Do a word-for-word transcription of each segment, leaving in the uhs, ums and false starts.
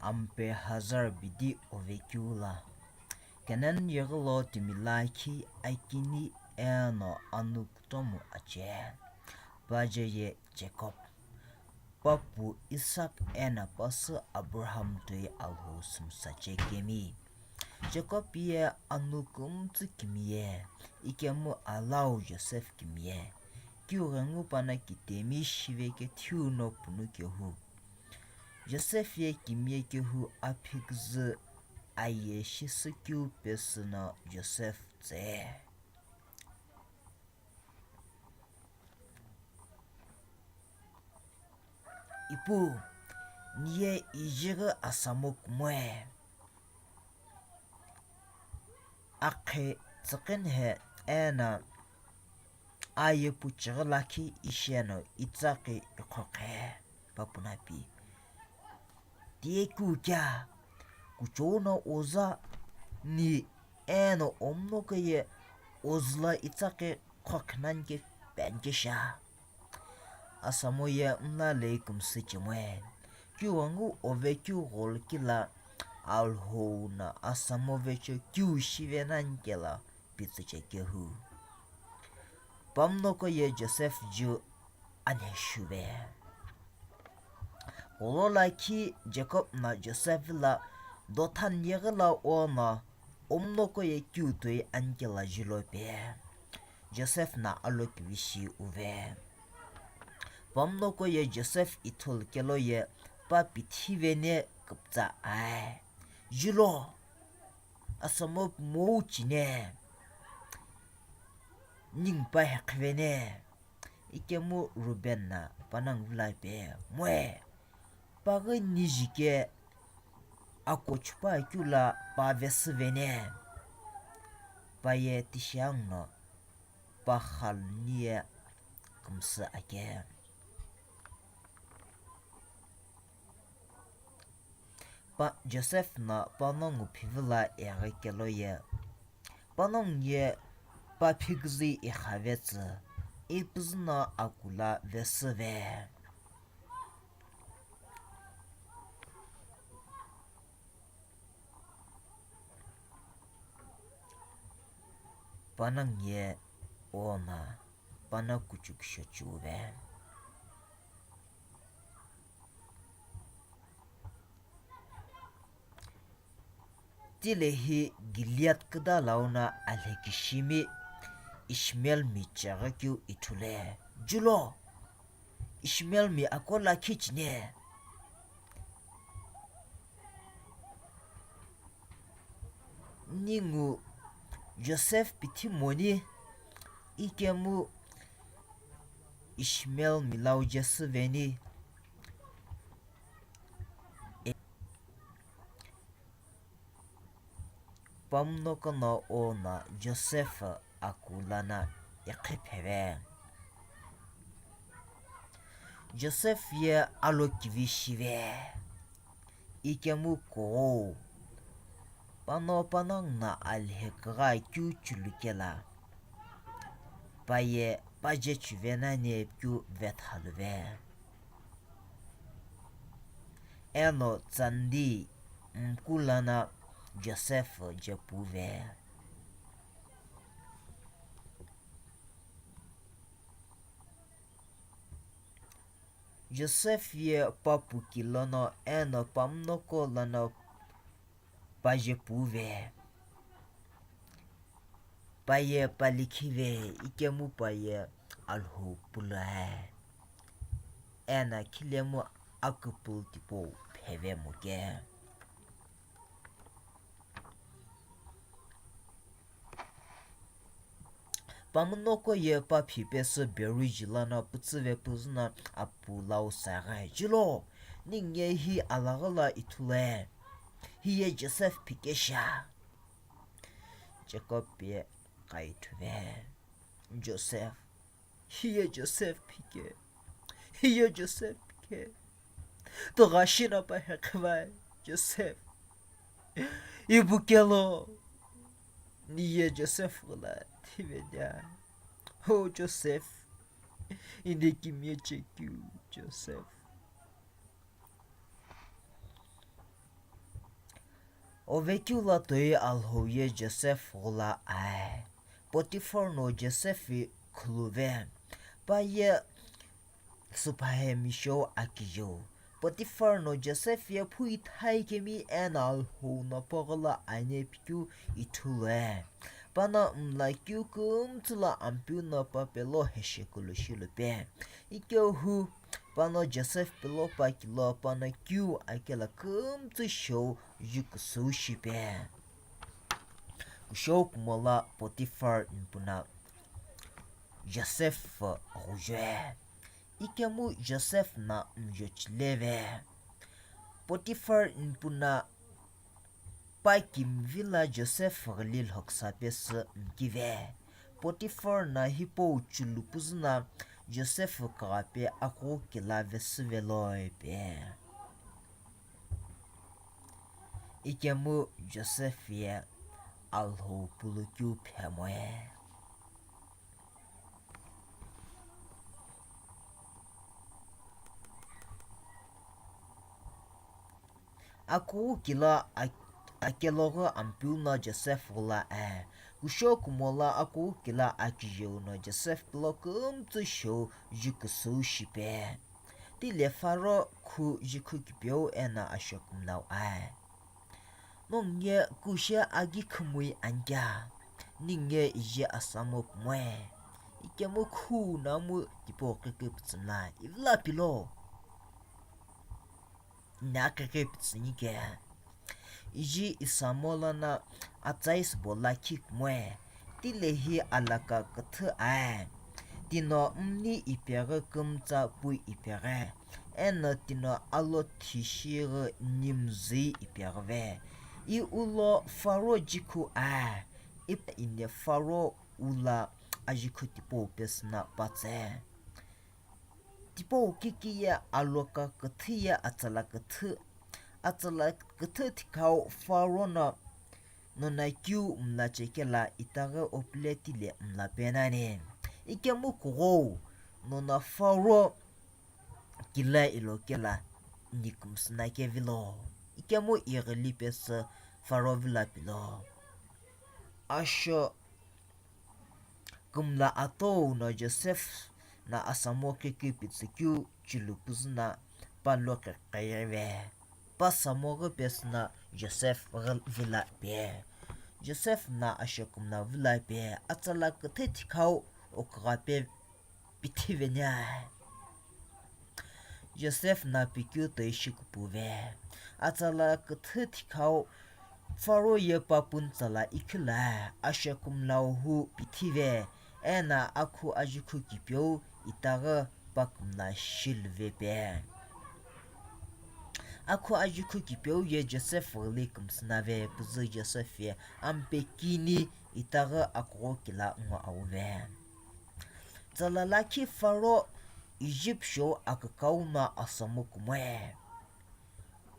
ampe hazar bidi ovekeu la, Kenan yeghilo timi lakhi akini eno anu kutomo ache. Paje ye Jacob. Papu Isaac eno pasü Abraham toi Alhou sümsa chekemi. Jacob ye anu kümtsü kimiye, ikemu alau Joseph kimiye. Kiu ghengu pano kitemi shive kethiu no punu kehu. Joseph ye kimiye kehu aphiküzü aye shisü kiu pesü no Joseph tse. Ipu, niye ijighi asamo kumoe. Akhe tsüqinhe eno aye puchighi lakhi isheno itsaqi iqhoqhe papunapi. Tiye keu kea, kuchou no oza ni eno omnoko ye ozüla itsaqi qhokhinanike penikesha. Asamo ye mla lei kümsü chemoi. Kiu ghengu ove kiu gholo kila Alhou no asamo vecho kiu shive nanike la pitsü chekehu. Pamnoko ye Joseph ju anheshuve. Gholo lakhi Jacob no Joseph la Dothan yeghi la ono omnoko ye kiu toi anike la julo pe. Joseph no alokivi shi uve. Pamnoko ye Joseph ithulu kelo ye pa pithi vene küpütsa ae. Julo, asamo pumou chine. Ningu pa heqhivene. Ikemu Ruben no panongu vilo pe, moe, paghi nijike ako chupa keu la pa vesüvene. Paye tishiangu no pa khaluni ye kümsü ake. Pa Joseph no panongu phivilo eghi kelo ye, panongu ye pa phiküzü ikhave tsü, ipüzü no akula vesüve. Panongu ye ono pano kuchukisho chuve. Tilehi Gilead küda lau no alhekishimi Ishmael mi cheghi keu ithulu. Julo, Ishmael mi ako lakhi chine. Ningu Joseph pithi moni, ikemu Ishmael mi lau jesüveni. Pamnoko no ono Joseph aku lono iqhipheve. Joseph ye alokivi shive, ikemu kughou, pano panongu no alhekügha keu chulu kela, paye paje chuve nani keu vethaluve. Eno tsandi mku lono Joseph jepuve. Joseph ye papu kilono eno pamnoko lono paje puve. Paye palikhive, ikemu paye Alhou pulae. Eno khilemu aküpülu tipau pheve muke. Pamnoko ye pa phipesü beru jilano pütsüve püzüno apu lau saghi, "Jilo, ningu ye hi alaghi lo ithulu, hiye Joseph phikesha." Jacob ye kaithuve, "Joseph, hiye Joseph phike, hiye Joseph phike." Tugha shino pa heqhivai, Joseph. Ipu kelo, niye Joseph gholo thivenia. O Joseph, inde kimiye chekeu Joseph. Ovekeu la toi Alhou ye Joseph ghula ae. Potiphar no Joseph khuluve. Pa ye supahemishou akijeu. Potiphar no Joseph ye phu ithai kemi eno Alhou no poghola ane pikeu ithulue. Pano mla keu kümtsü lo Ampeu no pa pelo heshekulu shilupe. Ikehu pano Joseph pelo pa kilo pano keu akela kümtsü shou jukusü shipe. Kushou kumola Potiphar nipuna Joseph ghujue. Ikemu Joseph na mjochileve. Potiphar nipuna pa kimvila Joseph ghili lhoksa pesü mkive. Potiphar na hipau chulu püzü na Joseph kaghape akughu kila vesüveloipe. Ikemu Joseph ye Alhou pulukeu phemoe. Akughu kila ak-, akeloghi Ampeu no Joseph ghula ae. Kushou kumola akughu kila akijeu no Joseph pelo kümtsü shou jukusü shipe. Tile Pharaoh khu jikhu kipeu eno ashokumlau ae. Nongu ye kushe agi khumui ankya, ningu ye iji asamo pumoe. Ikemu khu namu tipau kikipitsü mla ivila pilo. Ina kikipitsü nike. Iji isamo lono atsai sübo lakhi kumoe. Tilehi alaka küthü ae. Tino mni ipeghi kümtsa pu ipeghi. Eno tino alo thishighi nimzüi ipeghive. I ulo Pharaoh jikhu ae. Ipa ine Pharaoh ula ajikhu tipau pesü na patse. Tipau kiki ye aloka küthü ye atsala küthü. Atsala küthü thikhau Pharaoh no nona keu mla chekela itaghi opuleti le mla penani. Ikemu kughou nona Pharaoh kila ilo kela nikümsü na kevilo. Ikemu ighili pesü Pharaoh vila pilo. Asho kümla atou no Joseph na asamo kikipitsü keu chulu püzü na pa lo kekeyeve. Pa samo ghi pesü na Joseph ghi vila pe. Joseph na asho kümla vila pe. Atsala küthü thikhau okugha pe pithive nia. Joseph na pikeu toi shi kupuve. Atsala küthü thikhau Pharaoh ye pa pünu tsala ikhila asho kümlau hu pithive, eno akhu ajikhu kipeu itaghi pa kümla shiluvepe. Akhu ajikhu kipeu ye Joseph ghili kümsü nave püzü Joseph ye ampe kini itaghi akugho kila ngo auve. Tsala lakhi Pharaoh Egypt shou akükau no asamo kumoe.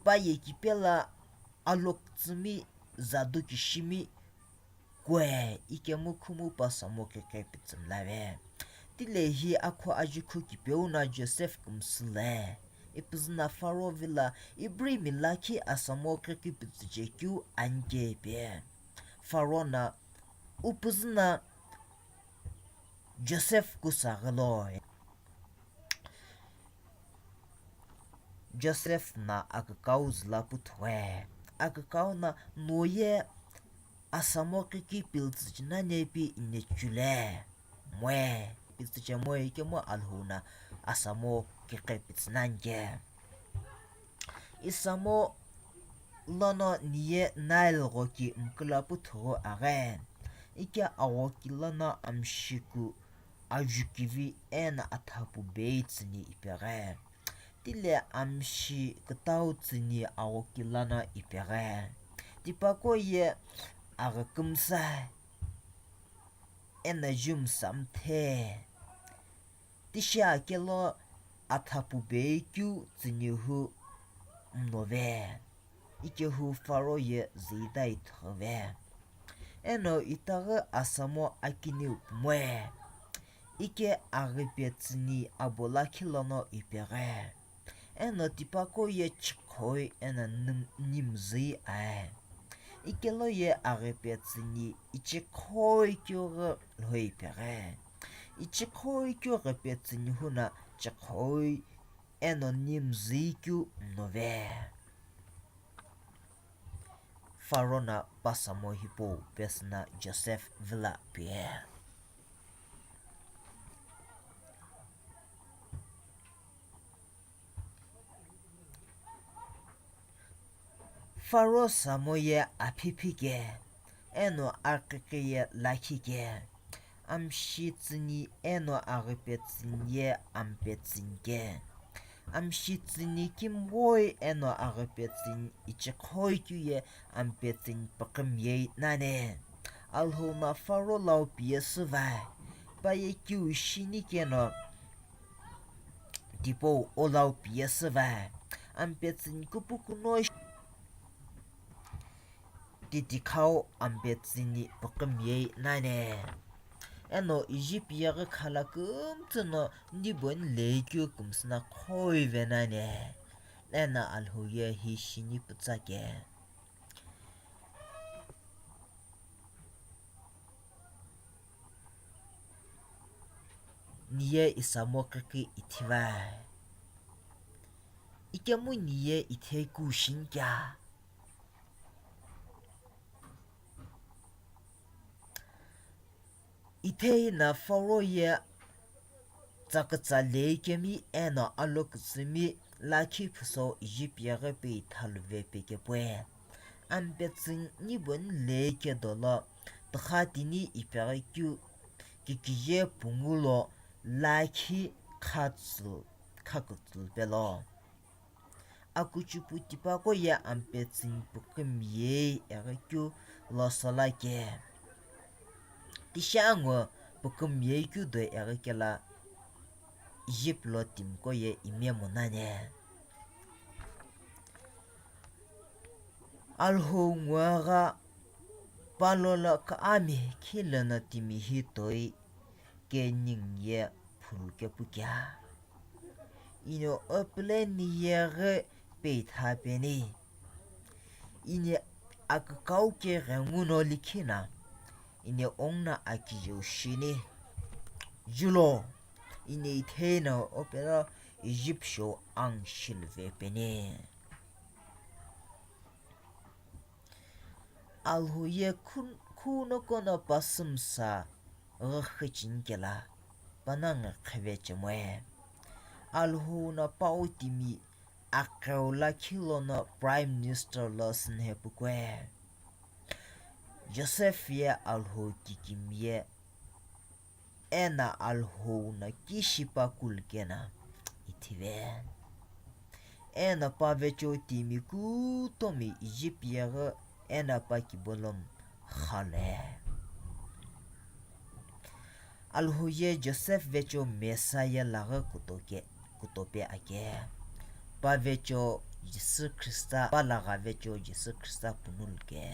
Pa ye kipela alokütsümi zadu kishimi kue ikemu khumu pa samo kekepitsü mlave. Tilehi akhu ajikhu kipeu no Joseph kümsüle. Ipüzü no Pharaoh vila ibrimi lakhi asamo kekepitsü chekeu anike pe. Pharaoh no upüzü no Joseph kusa ghilo. Joseph no akükau züla puthughe. Akükau no noye asamo kiki piltsüchü nani pi inechule. Moe, piltsüche moe kemu Alhou no asamo kike pitsü nanike. Isamo lono niye Nile ghoki mküla puthughu aghi. Ike aghoki lono amshiku ajukivi eno athapu bei tsüni ipeghe. Tile amshi kütau tsüni aghoki lono ipeghe. Tipaqo ye aghi kümsa eno jumsa mthe. Tishi akelo athapu bei keu tsüni hu mnove. Ikehu Pharaoh ye züita ithughuve. Eno itaghi asamo akiniu pumoe. Ike aghipe tsüni abo lakhi lono ipeghe. Eno tipaqo ye chikhoi eno nim-, nimzüi ae. Ikelo ye aghipetsüni ichikhoi keu ghi lhoi peghe. Ichikhoi keu ghipetsüni huna chikhoi eno nimzui keu nove. Pharaoh na pasamo hipau pesüna Joseph vila pie. Pharaoh samo ye aphi phike, eno aqiqi ye lakhi ke, amshitsüni eno aghipetsüni ye ampetsüni ke, amshitsüni kimghoi eno aghipetsüni ichikhoi keu ye ampetsüni püqümyei nani. Alhou na Pharaoh lau piyesü vai, pa ye kiu shini keno tipau o lau piyesü vai, ampetsüni kupukuno titikhau ampetsüni püqümyei nani. Eno Egypt yeghi khala kümtsü no niboni leikeu kümsüna khoive nani. Eno Alhou ye hi shini pütsa ke. Niye isamo kiki ithivai. Ikemu niye ithei kushini kea. Ithei na Pharaoh ye tsakütsa leikemi eno alokütsümi lakhi phuso Egypt yeghi peithaluve pekepue. Ampetsüni boni leike dolo tükha tini ipeghi keu kikije pungu lo lakhi khatsü khakütsü pelo. Akuchupu tipaqo ye ampetsüni püqümyei eghi keu lo sola ke. Tisha angu püqümyei keu do eghi kela Egypt lo timiqo ye imemu nani. Alhou nguagha palola kami khileno timi hi toi ke ningu ye phulu kepu kea. Ino o puleni yeghi peitha peni. Ini akükau ke ghenguno likhina. Ini ongna akijeu shini. Julo. Ini ithena o pelo Egypt shou ang shilve peni. Alhou ye khun-, khuno kono pasümsa ghüxüchini kela panongu qhivechemue. Alhou no pau timi aqeu lakhi lono Prime Minister lo sünhepukue. Joseph ye Alhou kikimi ye eno Alhou no kishipa kulukena ithive. Eno pa vecheo timi kutomi Egypt yeghi eno pa kibolom khale. Alhou ye Joseph vecheo Messiah laghi kutoke, kutope ake. Pa vecheo Jisü Khrista, pa lagha vecheo Jisü Khrista punuluke.